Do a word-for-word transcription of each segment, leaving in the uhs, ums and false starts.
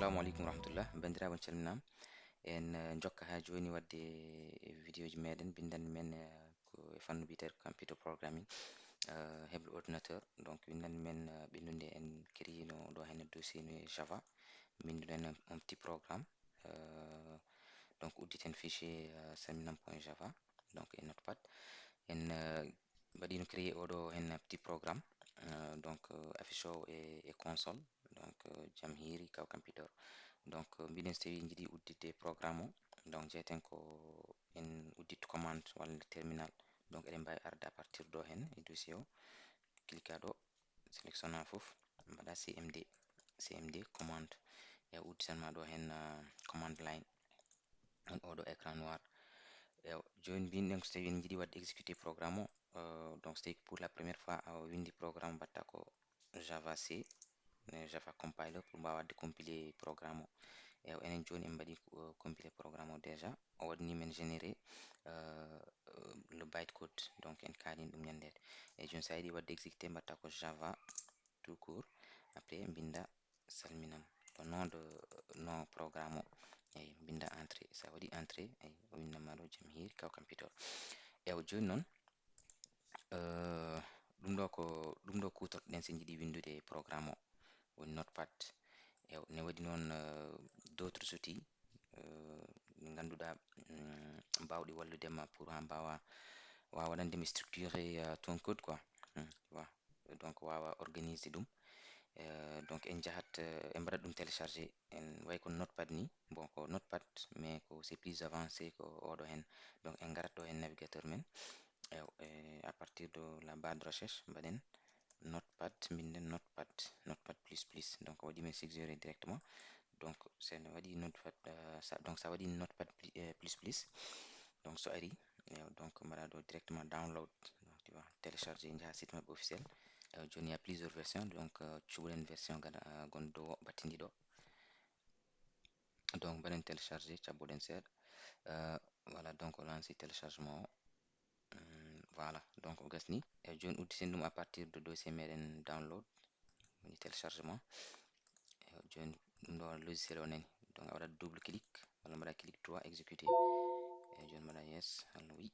Assalamu aleykum warahmatullah. Banndiraaɓe, on calminaama. En eh, njokka haa jooni waɗde vidéo ji meɗen, binndanɗe men eh, ko e fannu biyeteeɗo computer programming, eh, heblo ordinateur. Donc, binndanɗe men eh, ɓennunde, en créé no ɗo heen dossier no e Java. Mbinnduɗen un petit programme. Euh, donc, udditen fichier euh, salminam point java, donc e Notepad. En euh, mbaɗino créé oɗo heen petit programme, euh, donc euh, affiche o e, e console, donc euh, Jamhiri Kaw Computer. Donc euh, mbiɗen so tawi en njiɗi udditde programme o, donc jeeten ko en uddit commande walla terminal. Donc eɗen mbaawi arde à partir ɗo heen e dossier o, cliquer ɗo, sélectionna fof, mbaɗa C M D, C M D commande. E udditan ma ɗo heen euh, command line, on oɗo écran noir. E jooni mbinɗen ko so tawi en njiɗi waɗde exécuté programme o, euh, donc so tawi ko pour la première fois a winndi programme, mbaɗta ko Java C, euh, Java compiler pour mbaawa waɗde compiler programme o. E enen jooni en mbaɗi euh, compiler programme o déjà, o waɗani men généré euh, euh, le bytecode, donc en kaalii ɗum ñanndeede. E jooni so a yiɗi waɗde exécuté, mbaɗta ko Java tout court, après mbinnda salminam, le nom de nom programme o. Eyi, mbinnda entrée, so a waɗi entrée, eyi, o winndan ma ɗo Jamhiri Kaw Computer. Ewa, jooni noon euh, ɗum ɗo ko ɗum ɗo kuutorɗen so en njiɗi winndude programme o, woni Notepad. Ewa, ne waɗi noon euh, d'autres outils euh, ɗi ngannduɗaa mm, mbaawɗi wallude ma pour haa mbaawa waawa waɗande mi structuré euh, ton code quoi. Hmm, tu vois. Donc waawa organiser ɗum. Euh, donc en njahat euh, en mbaɗat ɗum téléchargé, en way ko Notepad ni. Bon, ko Notepad, mais ko c'est plus avancé ko oɗo heen. Donc en ngarat ɗo heen navigateur men. E, e, à partir de la barre de recherche mbaɗen Notepad, mbinden Notepad, Notepad plus plus. Donc o waɗi men suggéré directement. Donc so en waɗi Notepad, euh, sa, donc so a waɗi Notepad pli- euh, plus plus, donc so ari, e, donc mbaɗa ɗo directement download. Donc tu vois, télécharger, njaha site maɓɓe officiel. E, jooni il y a plusieurs versions, donc euh, cuɓoɗen version gada euh, gonɗo dow o, battindi ɗo. Donc mbaɗen télécharger, cabboɗen seeɗa. Euh, voilà, donc o lanci téléchargement o. Hmm, voilà, donc o gasni. E jooni udditen ɗum à partir de dossier meɗen download, woni téléchargement. E jooni ɗum ɗo logiciel o nani. Donc a waɗat double clic, walla mbaɗa clic droit, exécuter. E jooni mbaɗa yes, Allah wi.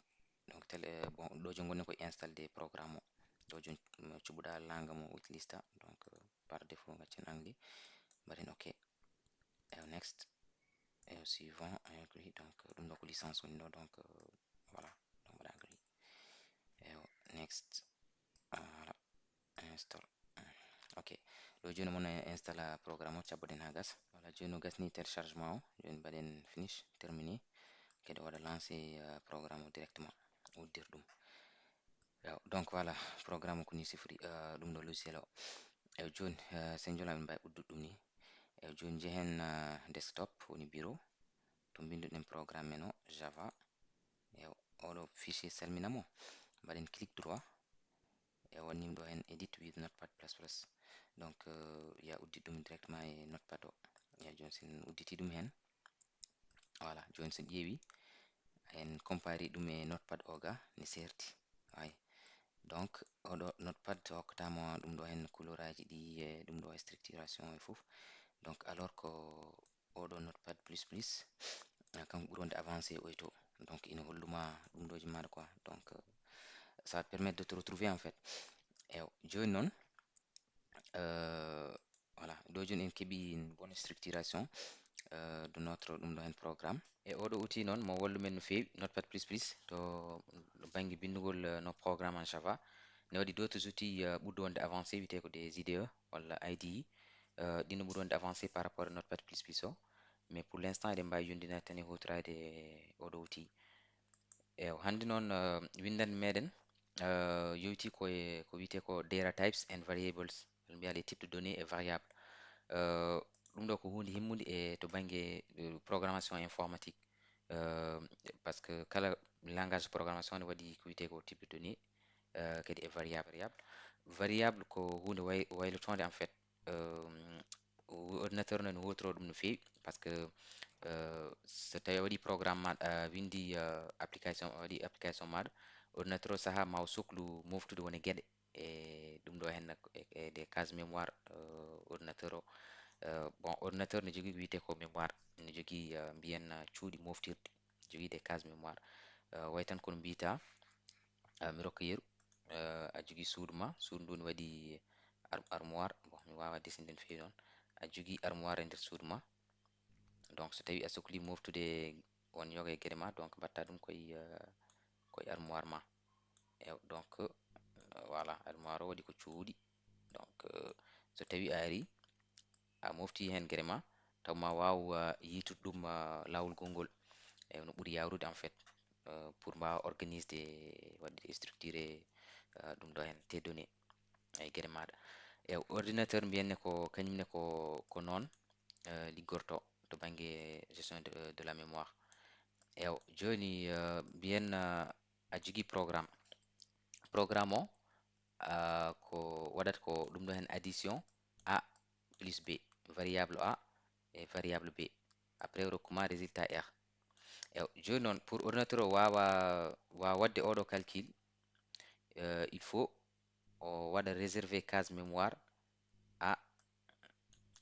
Donc tel, euh, bon, ɗo jooni gonɗen koye install de programme o. Ɗo jooni mm, cuɓuɗa langa mo utilista. Donc euh, par défaut gaccen anglais. Mbaɗen ok. Eyo next. Eyo suivant. Eyo agree. Donc ɗum ɗo ko licence woni ɗo. Donc euh, voilà. Donc mbaɗa agree. Eyo next. Voilà. Install. Ok. Ɗo jooni mon en installa programme o, cabboɗen haa gasa. Voilà, jooni o gasni téléchargement o. Jooni mbaɗen finish, terminé. Kadi o waɗa lancé euh, programme o directement. Uddir ɗum. Eyo, donc voilà, programme o ko ni sifori euh, ɗum ɗo logiciel o. Eyo jooni euh, sen jolaɓe mbawi uddude ɗum ni. Eyo jooni jehen euh, desktop, woni bureau. To mbinduɗen programme men o, Java. Eyo, oɗo fichier salminam o. Mbaɗen clic droit. E wonnim ɗo heen edit with notepad plus plus. Donc euh, ya uddi ɗum directement e Notepad o. Ya jooni sen udditi ɗum heen. Voilà, jooni sen ƴeewi, en compari ɗum e Notepad o ga, ne serti. Ay. Donc oɗo Notepad hokkatama ɗum ɗo heen couleur aji ɗi e ɗum ɗo e structuration e fof. Donc alors ko oɗo Notepad plus plus, ah, kanko ɓuri wonde avancé e oyto. Donc ina holluma ɗum ɗo jimmaɗo quoi. Donc euh, ça va te permettre de te retrouver en fait. Eyo, jooni noon euh, voilà, ɗo jooni en keeɓi une bonne structuration euh, de notre ɗum ɗo heen programme. E oɗo outil noon mo wallu men no feewi, Notepad plus plus, to bannge binndugol euh, no programme en Java. Ne waɗi d'autres outils euh, ɓurɗo wonde avancé, wiyetee ko des I D E walla I D E. Euh, ɗino ɓuri wonde avancé par rapport e Notepad plus plus o. Mais pour l'instant eɗen mbawi yondinade tan e hutorade oɗo outil. Eyo, hannde noon euh, winndanɗe meɗen euh, yowti ko e ko wiyetee ko data types and variables, walla mbiya les types de données et variables. Euh, ɗum ɗo ko huunde himmunde e to bannge euh, programmation informatique. Euh, par ce que kala langage programmation ne waɗi ko wiyetee ko type de données euh, kadi e variable. Variable, variable ko huunde way, waylotoonde en fait. Euh, ordinateur no, no huutoro ɗum no feewi, par ce que euh, so tawi a waɗi programme ma a windi euh, application, a waɗi application maɗa, ordinateur o saaha ma o soklu moftude wone geɗe e ɗum ɗo henna e, e des cases mémoire euh, ordinateur o. Euh, bon, ordinateur ne jogii ko wiyetee ko mémoire, ne jogii, euh, mbiyen, euh, cuuɗi moftirɗi, jogii des cases mémoire. Euh, way tan kono mbiyta, euh, mi rokka yeru, euh, a jogii suudu ma, suudu ndu ne waɗi ar-, armoire, bon, mi waawa dessinde no feewi noon. A jogii armoire e nder suudu ma. Donc, so tawi a sokli moftude won yoga e geɗe ma, donc mbatta ɗum koye, euh, koye armoire ma. Ew, donc, euh, voilà, armoire o waɗi ko cuuɗi. Donc, euh, so tawi a ari, a mofti heen geɗe ma, taw ma waaw, euh, yiytude ɗum, euh, laawol gonngol. Ew, no ɓuri yaawrude, en fait, euh, pour mbaawa organisde, waɗde structuré, euh, ɗum ɗo heen, tes données, e geɗe maaɗa. Ew, ordinateur mbiyen ne ko, kañum ne ko, ko noon, euh, liggorto to bannge gestion de, de la mémoire. Ew, jooni, euh, mbiyen, euh, a jogii programme. Programme o, euh, ko waɗata ko ɗum ɗo heen addition A plus B, variable A e variable B. Après, rokku ma résultat R. Ew, jooni noon, pour ordinateur o waawa, waawa waɗde oɗo calcul, euh, il faut o waɗa réservé case mémoire A,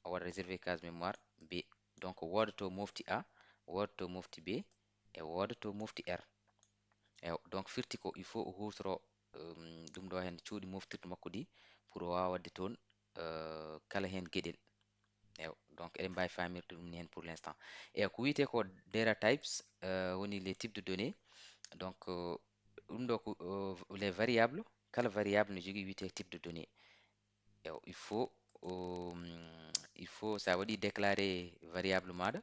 o waɗa réservé case mémoire B. Donc, wooda to mofti A, wooda to mofti B, e wooda to mofti R. Ew, donc, firti ko il faut o huutoro, euh, ɗum ɗo heen cuuɗi moftirɗi makko ɗi pour o waawa waɗde toon, euh, kala heen geɗel. Ew, donc, eɗen mbaawi faamirde ɗum ni heen pour l'instant. Ew, ko wiyetee ko data types, euh, woni les types de données. Donc, euh, ɗum ɗo ko, euh, les variables, kala variable no jogii wiyetee type de données. Ew, il faut, euh, il faut, so a waɗi déclaré variable maaɗa,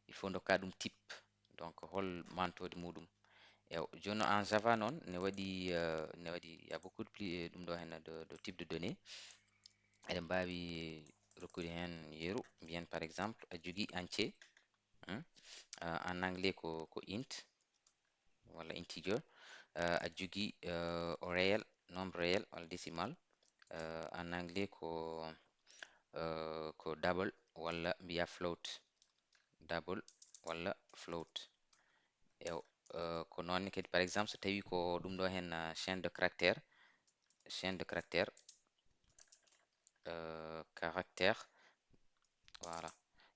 il faut ndokka ɗum type. Donc, hol mantoode muɗum. Ew, jooni en Java noon, ne waɗi, euh, ne waɗi, il y a beaucoup de pli-, ɗum ɗo heen de, de type de données. Eɗen mbaawi rokkude heen yeru, mbiyen par exemple, a jogii entier, hmm? Euh, en anglais ko, ko int, walla integer. Euh, a jogii, euh, o réel, nombre réel, walla décimal. Euh, en anglais ko, euh, ko double, walla mbiya float. Double walla float. Ew, euh, ko noon ne kadi, par exemple, so tawi ko ɗum ɗo heen, euh, chaîne de caractère, chaîne de caractère, euh, caractère, voilà.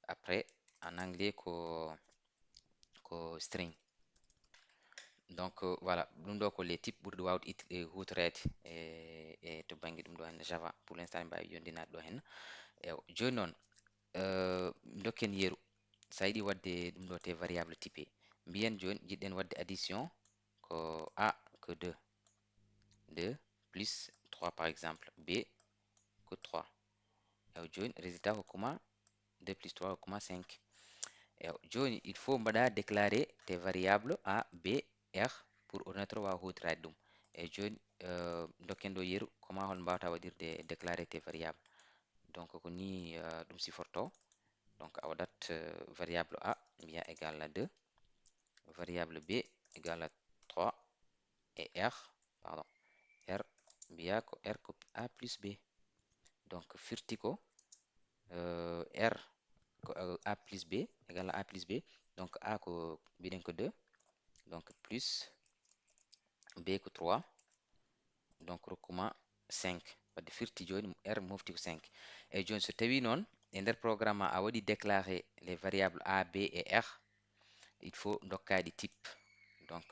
Après, en anglais ko, ko string. Donc, euh, voilà, ɗum ɗo ko les types ɓurɗi waawde it-, e huutoreede e, e to bannge ɗum ɗo heen Java. Pour l'instant, en mbaawi yondinaade ɗo heen. Ew, jooni noon, euh, dokken yeru. So a yiɗi waɗde ɗum ɗo te variable type, mbiyen jooni jiɗɗen waɗde addition ko A ko deux, deux plus trois par exemple, B ko trois. Ew, jooni résultat hokku ma deux plus trois hokku ma cinq. Ew, jooni il faut mbaɗa déclaré te variable A, B, R pour ordinateur waawa huutoraade ɗum. Ew, jooni, euh, dokken ɗo yeru, comment hol mbaawata waɗirde déclaré te variable. Donc, ko ni, euh, ɗum siforto. Donc, a waɗat, euh, variable A, mbiya égal à deux, variable B égal à trois, et R, pardon, R, mbiya ko R ko A plus B. Donc, firti ko, euh, R ko, euh, A plus B, égal à A plus B. Donc, A ko, mbiɗen ko deux. Donc, plus B ko trois. Donc, rokku ma cinq. Wadde firti jooni, R mofti ko cinq. Eyi jooni, so tawi noon, e nder programme ma, a waɗi déclaré les variables A, B et R, il faut ndokka ɗi type. Donc,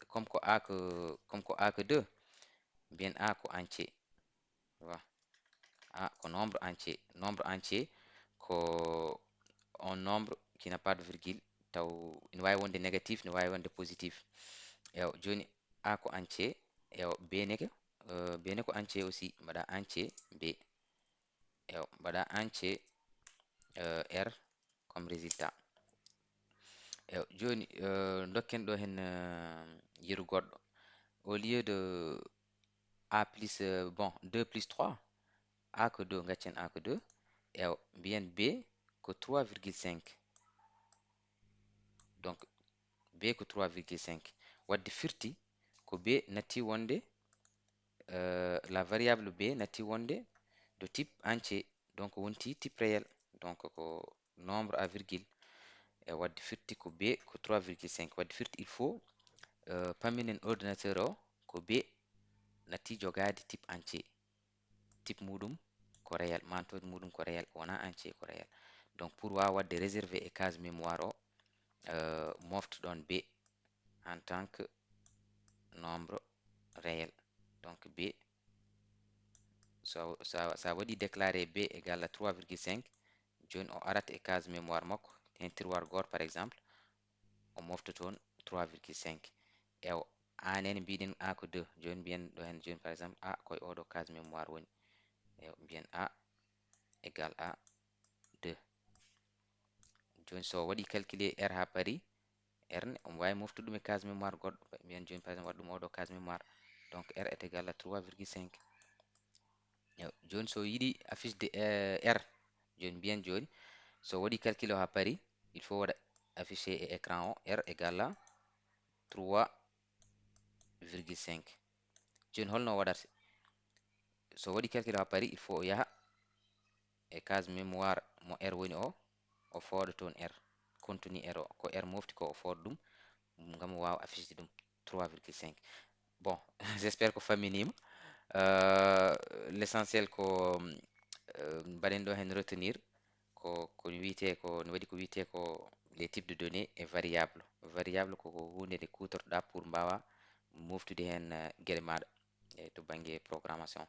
comme ko A ko, comme ko A ko deux, mbiyen A ko entier. Wa. A ko nombre entier. Nombre entier ko un nombre qui n'a pas de virgule. Taw ina waawi wonde négatif, ina waawi wonde positif. Eyo, jooni A ko entier. Eyo, B ne ko, euh, B ne ko entier aussi. Mbaɗa entier B. Eyo, mbaɗa entier, euh, R comme résultat. Eyo, jooni, euh, ndokken ɗo heen, euh, yeru goɗɗo. Au lieu de A plus, euh, bon, deux plus trois, A ko deux, ngaccen A ko deux. Eyo, mbiyen B ko trois virgule cinq. Donc, B ko trois virgule cinq. Wadde firti ko B natti wonde, euh, la variable B natti wonde de type entier. Donc, wonti type réel. Donc, ko nombre à virgule. E wadde firti ko B ko trois virgule cinq. Wadde firti il faut, euh, pamminen ordinateur o ko B natti jogaade type entier. Type muɗum ko réel, mantode muɗum ko réel, wona entier, ko réel. Donc pour wawa wadde réservé e case mémoire o, euh, moftoɗon b en tant que nombre réel. Donc b, so sa, sa waɗi déclaré b égal à trois virgule cinq, joni o arat e case mémoire makko, hen tiroir goto par exemple, o mofta toon trois virgule cinq. Ew, a nene mbiɗen a ko deux, joni mbiyen ɗo hen joni par exemple a koye oɗo case mémoire woni. Ew, mbiyen a égal à deux. Joni so waɗi calculé r ha paari, r ne omo wawi moftude ɗum e case mémoire goɗɗo, mbiyen joni par exemple waɗa ɗum oɗo case mémoire. Donc r est égal à trois virgule cinq. Ew, joni so yiɗi affiche de, euh, r, joni mbiyen joni so waɗi calculé o ha paari, il faut waɗa affiché e écran o r égal à trois virgule cinq. Joni holno o waɗata? So waɗi calculé o ha paari, il faut o yaha e case mémoire mo r woni o, o fooɗa toon r, contenu r o, ko r mofti ko, o fooɗa ɗum ngam o wawa affiche ɗum trois virgule cinq. Bon, j'espère ko famminima. Euh, l'essentiel ko, euh, mbaɗen ɗo hen retenir ko, ko wiyete ko, no waɗi ko wiyete ko les types de données et variables. Variable ko, ko hunde nde kutortoɗa pour mbawa moftude hen, euh, gueɗe maɗa e to banggue programmation.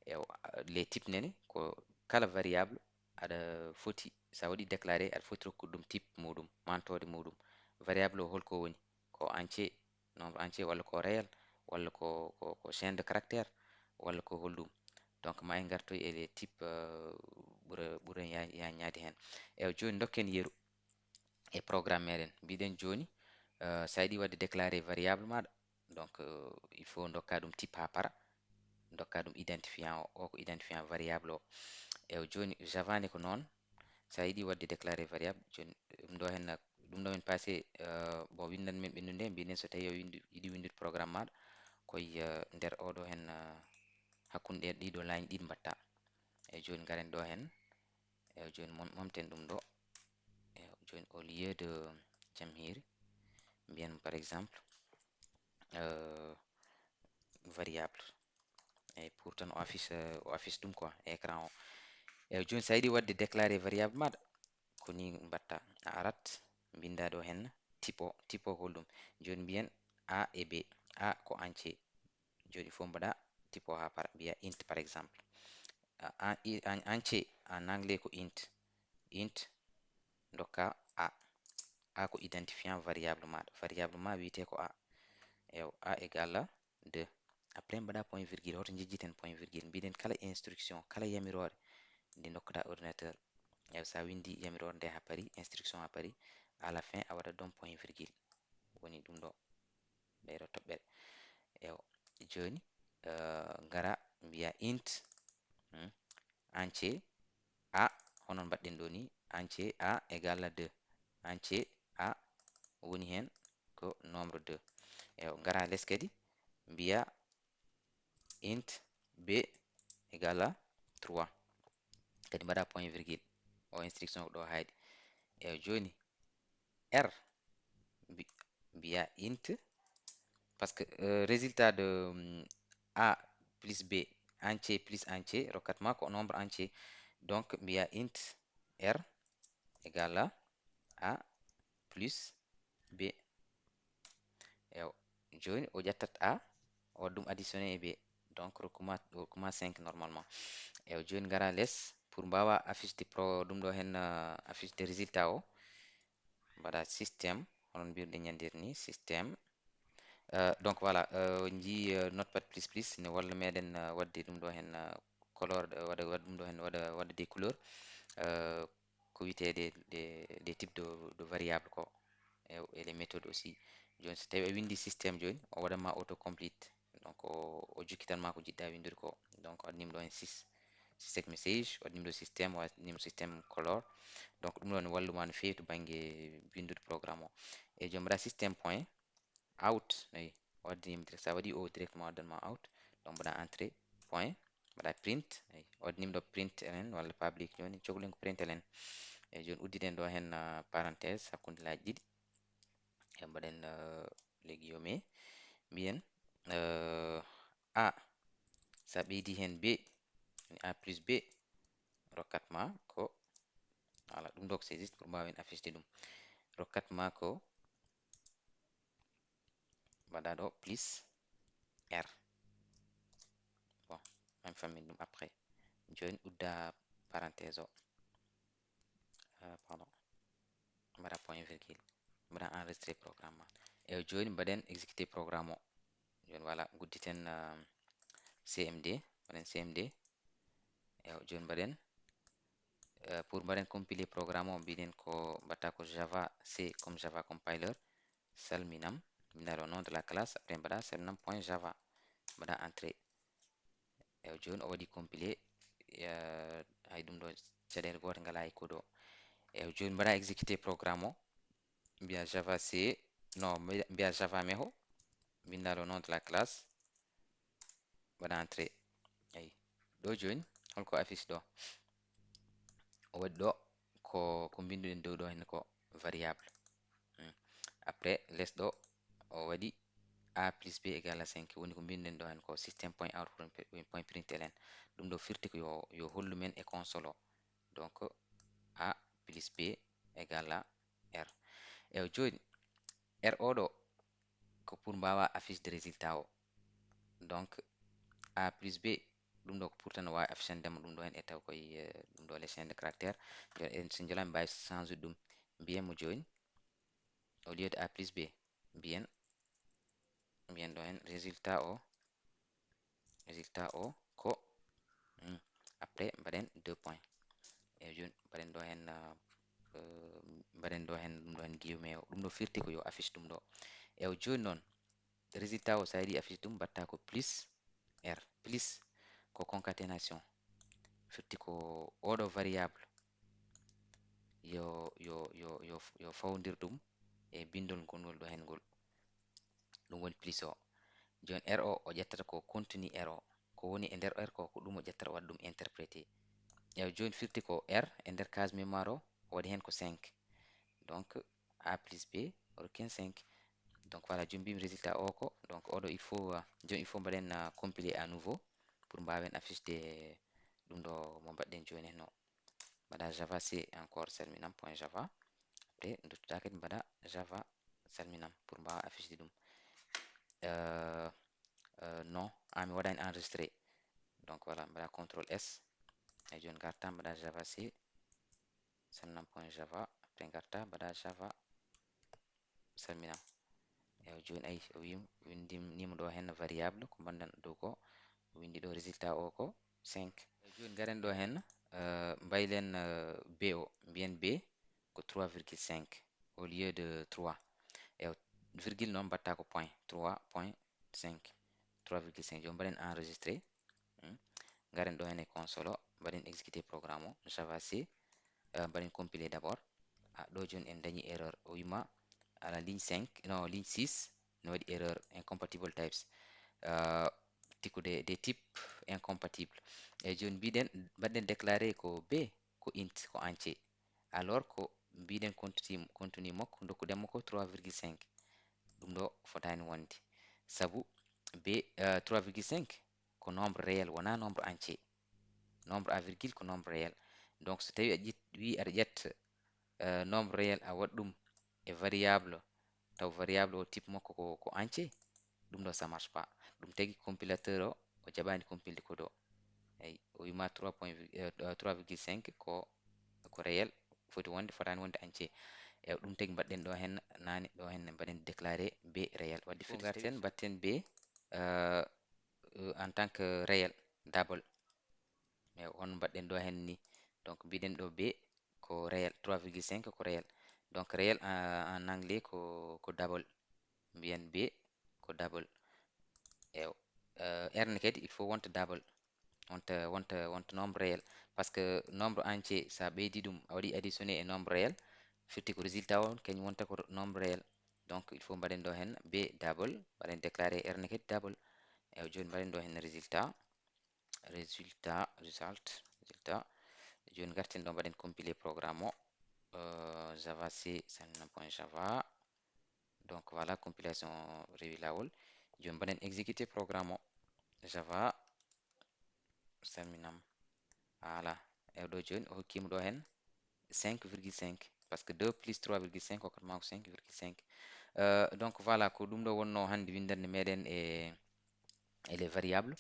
E, euh, les types nene ko kala variable aɗa foti, sa waɗi déclaré, aɗa foti rokkude ɗum type muɗum, mantode muɗum. Variable o holko woni? Ko entier, nombre entier, walla ko réel, walla ko, ko, ko chaîne de caractère, walla ko holɗum? Donc ma en gartoy e les types, euh, ɓura, ɓura ya-, yaññade hen. E joni dokken yeru e programme meɗen. Mbiɗen joni, euh, sa yiɗi wadde déclaré variable maɗa, donc, euh, il faut dokka ɗum type ha paara, dokka ɗum identifiant o, o ko identifiant variable o. E joni Java ne ko noon, sa yiɗi wadde déclaré variable, joni ɗum ɗo hen, ɗum ɗo min passé, euh, bon, windan min ɓennude, mbiɗen so tawi o windu, yiɗi windude programme maɗa, koye, euh, nder oɗo hen, euh, hakkunde ɗiɗo line ɗiɗi mbatta. E joni garen ɗo hen, e joni mom-, momten ɗum ɗo. E joni au lieu de jamhiri, mbiyen par exemple, euh, variable. Eyyi, pour tan o affiche, euh, o affiche ɗum quoi, écran o. Eyyi, joni sa yiɗi wadde déclaré variable maɗa, ko ni mbatta. A arat, mbinda ɗo hen type o, type o ko holɗum? Joni mbiyen a e b. A ko entier. Joni fof mbaɗa type o ha paara, mbiya int par exemple. A, a, i-, an-, entier en anglais ko int. Int dokka a. A ko identifiant variable maɗa. Variable ma wiyete ko a. Ew, a égal à deux. Après mbaɗa point virgule, hoto jejjiten point virgule. Mbiɗen kala instruction, kala yamiroore nde dokkata ordinateur. Ew, sa windi yamiroore nde ha paari, instruction ha paari, à la fin a waɗat ɗon point virgule. Woni ɗum ɗo. Ɗeɗo toɓɓere. Ew, joni, euh, ngara mbiya int, hmm, entier a, hono mbaɗɗen ɗo ni, entier a égal à deux. Entier a woni hen ko nombre deux. Ew, ngara les kadi, mbiya int b égal à trois. Kadi mbaɗa point virgule. O instruction ko ɗo haydi. Ew, joni r, mbi-, mbiya int, parce que, euh, résultat de, hum, a plus b, entier plus entier, rokkat ma ko nombre entier. Donc mbiya int r égal à a plus b. Ew, joni o ƴettat a, o waɗa ɗum additionné e b. Donc rokkuma, rokkuma cinq normalement. Ew, joni ngara les pour mbawa affiche de pro, ɗum ɗo hen, euh, affiche de résultat o. Mbaɗa système, hono mbirɗen ñandir ni, système. Euh, donc voilà, euh, on jii, euh, Notepad plus plus ne walla meɗen, euh, waɗde ɗum ɗo hen, euh, color, euh, waɗa, waɗa ɗum ɗo hen, waɗa, waɗa des couleurs, euh, ko wiyete des, des, des types de, de variables ko, et, et les méthodes aussi. Joni so tawi a windi système joni, o waɗanma autocomplete. Donc o, o jokkitan ma ko jiɗɗa windude ko. Donc o waɗanima ɗo hen sys, sys message, o waɗanima ɗo système, o waɗanima système color. Donc ɗum ɗo ne walluma no fewi to banggue windude programme o. E joni mbaɗa système point out, ayi, o waddinima direct, sa waɗi o directement o addanma out. Donc mbaɗa entrée point, mbaɗa print, ayi, o waddinima ɗo println walla public, joni cohluɗen ko println. E joni uddiɗen ɗo hen, ah, parenthèse hakkunde laaji ɗiɗi. E mbaɗen, euh, les guillemets, mbiyen, euh, a, sa ɓeydi hen b, a plus b, rokkat ma ko, voilà, ɗum ɗo ko c'est juste pour mbaawen affiche de ɗum. Rokkat ma ko mbaɗa ɗo plus R. Bon, même famille ɗum après. Jooni udda parenthèse o. Euh, pardon. Mbaɗa point virgule. Mbaɗa enregistrer programme ma. E jooni mbaɗen exécuter programme o. Jooni voilà, gudditen, euh, C M D. Mbaɗen C M D. E jooni mbaɗen, euh, pour mbaɗen compiler programme o, mbiɗen ko mbatta ko Java C comme Java compiler. Salminam. Mbinda ɗo nom de la classe, après mbaɗa salminam point java. Mbaɗa entrée. E jooni o waɗi compilé, eh, hay ɗum ɗo caɗeele goote ngalaa e code o. E jooni mbaɗa exécuter programme o, mbiya Java C, non, mbiya, mbiya Java meho, mbinda ɗo nom de la classe, mbaɗa entrée. Eyi, ɗo jooni, holko affiche ɗo? O waɗi ɗo ko, ko mbinduɗen dow ɗo henne ko variable. Hmm. Après, les ɗo, o waɗi A plus B égale à cinq, woni ko mbinduɗen ɗo henne ko système point out point println. Ɗum ɗo firti ko yo, yo hollu men e console o. Donc, A plus B égale à R. E jooni, R o ɗo, ko pour mbaawa affiche de résultat o. Donc, A plus B, ɗum ɗo ko pour tan o waawi affichande ma ɗum ɗo henne, e taw koye, eh, ɗum ɗo les chaînes de caractère. Jooni, en so njolami mbaawi changer ɗum. Mbiyen mo jooni, au lieu de A plus B, mbiyen, mbiyen ɗo henne résultat o, résultat o ko, hmm, après mbaɗen deux points. E jooni mbaɗen ɗo henne, euh, mbaɗen ɗo henne ɗum ɗo henne guillemets o. Ɗum ɗo firti ko yo affiche ɗum ɗo. E jooni noon, résultat o, so a yiɗi affiche ɗum, mbaɗta ko plus R. Plus ko concaténation. Firti ko oɗo variable yo, yo, yo, yo, yo fawondir ɗum e binndol ngol ɗo henne ngol. Ɗum woni plus o. Jooni R o, o ƴettata ko contenu R o. Ko woni e nder R ko, ko ɗum o ƴettata, o waɗa ɗum interpréter. E jooni firti ko R e nder case mémoire o, o waɗi heen ko cinq. Donc, A plus B, o rokki heen cinq. Donc, voilà, jooni mbimi résultat o ko. Donc, oɗo, il faut, euh, jooni il faut mbaɗen, euh, compiler à nouveau pour mbaawen affiche de ɗum ɗo mo mbaɗɗen jooni heen o. Mbaɗa Java C encore, salminam point java. Après, duttuɗa kadi mbaɗa Java salminam pour mbaawa affiche ɗum. Euh, euh, non, a mi waɗani enregistré. Donc voilà, mbaɗa contrôle S. E jooni ngarta mbaɗa Java C salminam point java. Après ngarta mbaɗa Java salminam. Ewa, jooni ayi, o wiima, winndinima ɗo heen variable, ko mbaɗɗen ɗo ko, o winndi ɗo résultat o ko cinq. Ewa, jooni ngaren ɗo heen, euh, mbaylen, euh, B o, mbiyen B ko trois virgule cinq au lieu de trois. Ewa, virgule noon mbaɗta ko point, trois point cinq, trois virgule cinq. Jooni mbaɗen enregistré. Hmm. Ngaren ɗo heen e console o, mbaɗen exécuter programme o, Java C, euh, mbaɗen compiler d'abord. Ah, ɗo jooni en dañi erreur. O wiima à la ligne cinq, non, ligne six, no waɗi erreur, incompatible types. Euh, tikkude des types incompatibles. E jooni mbiɗen, mbaɗɗen déclaré ko B, ko int, ko entier. Alors ko mbiɗen contenu, contenu makko, dokkuɗen mo ko trois virgule cinq. Ɗum ɗo fotaani wonde. Sabu B, euh, trois virgule cinq ko nombre réel, wonaa nombre entier. Nombre à virgule ko nombre réel. Donc, so tawi a ƴet-, wi aɗa ƴetta, euh, nombre réel, a waɗa ɗum e variable, taw variable o type makko ko, ko entier, ɗum ɗo ça marche pas. Ɗum tagi compilateur o, o jaɓaani compilde code o. Eyi, o wiima trois point, euh, trois virgule cinq ko, ko réel, foti wonde, fotaani wonde entier. E ɗum tagi mbaɗɗen ɗo heen, naane ɗo heen mbaɗen déclaré B réel. Wadde firti ngarten, mbaɗten B, euh, euh, en tant que réel, double. E on mbaɗɗen ɗo heen ni. Donc, mbiɗen ɗo B ko réel, trois virgule cinq ko réel. Donc, réel en, en anglais ko, ko double. Mbiyen B ko double. E, euh, R ne kadi, il faut wonta double. Wonta, wonta, wonta nombre réel. Parce que nombre entier, so a ɓeydi ɗum, a waɗi additionné e nombre réel, firti ko résultat o, kañum wonta ko nombre réel. Donc, il faut mbaɗen ɗo heen B double, mbaɗen déclaré R ne kadi double. E jooni mbaɗen ɗo heen résultat. Résultat, result, résultat. Jooni ngarten ɗo mbaɗen compiler programme o. Euh, Java C, salminam point java. Donc voilà, compilation rewi laawol. Jooni mbaɗen exécuter programme o. Java, salminam. Voilà. E ɗo jooni o hokkima ɗo hen cinq virgule cinq, parce que deux plus trois virgule cinq hokkata ma ko cinq virgule cinq. Euh, donc voilà, ko ɗum ɗo wonno hannde winndannde meɗen e e les variables.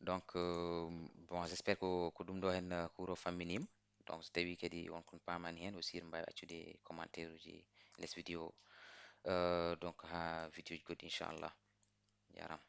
Donc euh, bon, j'espère ko ko ɗum ɗo hen, euh, cours o famminima. Donc so tawi kadi on kon paamani hen aussi, mbawi accude commentaire uji les vidéos. Euh, donc ha vidéo ji goɗɗi, inchallah. Jarama.